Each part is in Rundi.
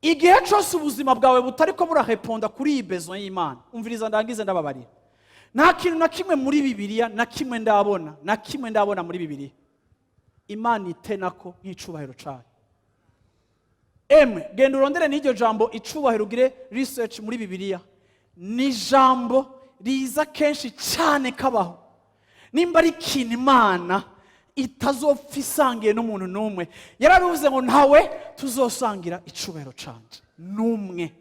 Igihe cyose ubuzima bwawe butari ko burareponda kuri iyi besoin y'Imana, umviriza ndangize, ndababarira, nta kintu na kimwe muri Bibiliya, na kimwe ndabona, na kimwe ndabona muri Bibiliya Imana itenako nk'icubahiro cayo. Emwe, genda urondere n'iryo jambo icubahiro, ugire research muri Bibiliya. Ni ijambo riza kenshi cyane kabaho. Nimba ari ikintu Imana itazopfa isangiye n'umuntu n'umwe, yarabivuze ngo ntawe tuzosangira icubahiro canje n'umwe.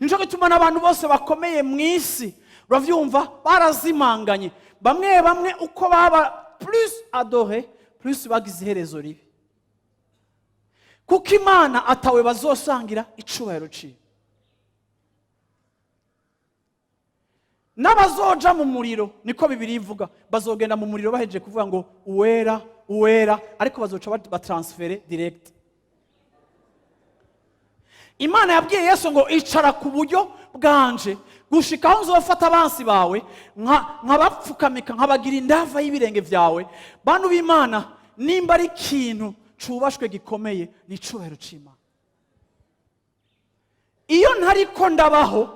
Nico gituma n'abantu bose bakomeye mu isi, uravyumva, barazimanganye. Bamwe bamwe, uko baba plus adoré, plus bagize iherezo ribi, kuko Imana atawe bazosangira icubahiro ciwe. N'abazoja mu muriro, niko Bibiri ivuga, bazogenda mu muriro bahejeje kuvuga ngo "Uwera, uwera", ariko bazoca batransfere direct. Imana yabwiye Yesu ngo "Icara ku buryo bwanje gushika aho nzofata abansi bawe nkabapfukamika, nkabagira indava y'ibirenge byawe." Bantu b'Imana, nimba ari ikintu cubashwe gikomeye, ni icubahiro c'Imana. Iyo ntariko ndabaho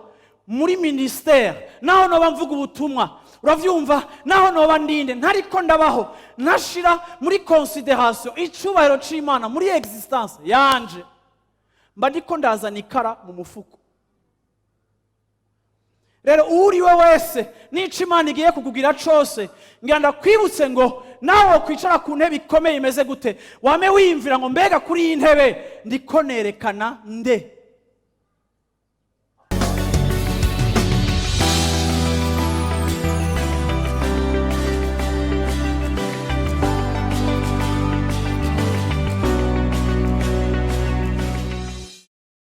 muri ministère, naho noba mvuga ubutumwa, uravyumva, naho noba ndinde, ntariko ndabaho ntashira muri considération icubahiro c'Imana muri existence yanje, mba ndiko ndazana ikara mu mufuko. Rero uwuriwe wese, n'ico Imana igiye kukugira cose, ngira ndakwibutse ngo nawe kwicara ku ntebe ikomeye imeze gute, wame wiyumvira ngo "Mbega kuri iyi ntebe ndiko nerekana nde?"